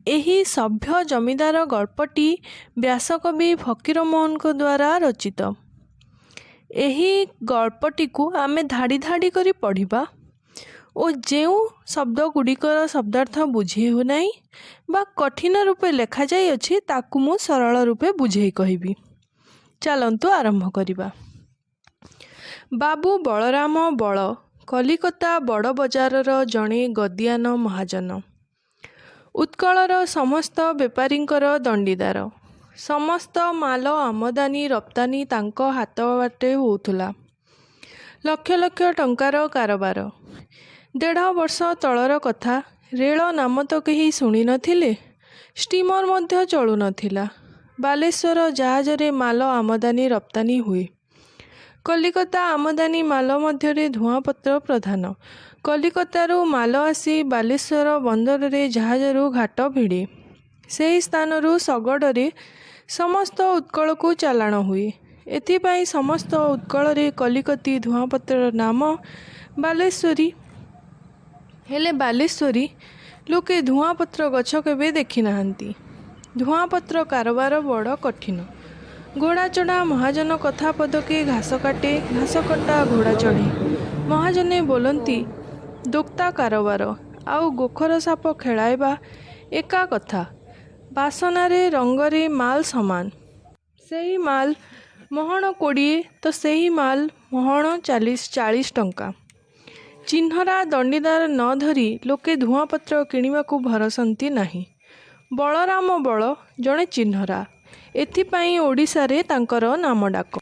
ଏହି ସଭ୍ୟ ଜମିଦାର ଗଳ୍ପଟି ବ୍ୟାସକବି ଫକୀରମୋହନଙ୍କ ଦ୍ୱାରା ରଚିତ। ଏହି ଗଳ୍ପଟିକୁ ଆମେ ଧାଡ଼ି ଧାଡ଼ି କରି ପଢ଼ିବା ଓ ଯେଉଁ ଶବ୍ଦ ଗୁଡ଼ିକର ଶବ୍ଦାର୍ଥ ବୁଝି ହେଉନାହିଁ ବା କଠିନ ରୂପେ ଲେଖାଯାଇଅଛି, ତାକୁ ମୁଁ ସରଳ ରୂପେ ବୁଝେଇ କହିବି। ଚାଲନ୍ତୁ ଆରମ୍ଭ କରିବା। ବାବୁ ବଳରାମ ବଳ କଲିକତା ବଡ଼ ବଜାରର ଜଣେ ଗଦିଆନ ମହାଜନ। ଉତ୍କଳର ସମସ୍ତ ବେପାରୀଙ୍କର ଦଣ୍ଡିଦାର। ସମସ୍ତ ମାଲ ଆମଦାନୀ ରପ୍ତାନୀ ତାଙ୍କ ହାତ ବାଟେ ହେଉଥିଲା। ଲକ୍ଷ ଲକ୍ଷ ଟଙ୍କାର କାରବାର। ଦେଢ଼ ବର୍ଷ ତଳର କଥା। ରେଳ ନାମ ତ କେହି ଶୁଣି ନଥିଲେ, ଷ୍ଟିମର ମଧ୍ୟ ଚଳୁନଥିଲା। ବାଲେଶ୍ୱର ଜାହାଜରେ ମାଲ ଆମଦାନୀ ରପ୍ତାନୀ ହୁଏ। କଲିକତା ଆମଦାନୀ ମାଲ ମଧ୍ୟରେ ଧୂଆଁପତ୍ର ପ୍ରଧାନ। କଲିକତାରୁ ମାଲ ଆସି ବାଲେଶ୍ୱର ବନ୍ଦରରେ ଜାହାଜରୁ ଘାଟ ଭିଡ଼େ। ସେହି ସ୍ଥାନରୁ ଶଗଡ଼ରେ ସମସ୍ତ ଉତ୍କଳକୁ ଚାଲାଣ ହୁଏ। ଏଥିପାଇଁ ସମସ୍ତ ଉତ୍କଳରେ କଲିକତି ଧୂଆଁପତ୍ରର ନାମ ବାଲେଶ୍ୱରୀ। ହେଲେ ବାଲେଶ୍ୱରୀ ଲୋକେ ଧୂଆଁପତ୍ର ଗଛ କେବେ ଦେଖିନାହାନ୍ତି। ଧୂଆଁପତ୍ର କାରବାର ବଡ଼ କଠିନ। ଘୋଡ଼ା ଚଢ଼ା ମହାଜନ କଥା ପଦକେ ଘାସ କାଟେ, ଘାସ କଟା ଘୋଡ଼ା ଚଢ଼େ। ମହାଜନେ ବୋଲନ୍ତି, ଦୋକ୍ତା କାରବାର ଆଉ ଗୋଖର ସାପ ଖେଳାଇବା ଏକା କଥା। ବାସନାରେ ରଙ୍ଗରେ ମାଲ ସମାନ। ସେହି ମାଲ ମହଣ 20 ତ ସେହି ମାଲ ମହଣ 40 ଟଙ୍କା। ଚିହ୍ନରା ଦଣ୍ଡିଦାର ନ ଧରି ଲୋକେ ଧୂଆଁପତ୍ର କିଣିବାକୁ ଭରସନ୍ତି ନାହିଁ। ବଳରାମ ବଳ ଜଣେ ଚିହ୍ନରା। ଏଥିପାଇଁ ଓଡ଼ିଶାରେ ତାଙ୍କର ନାମ ଡାକ।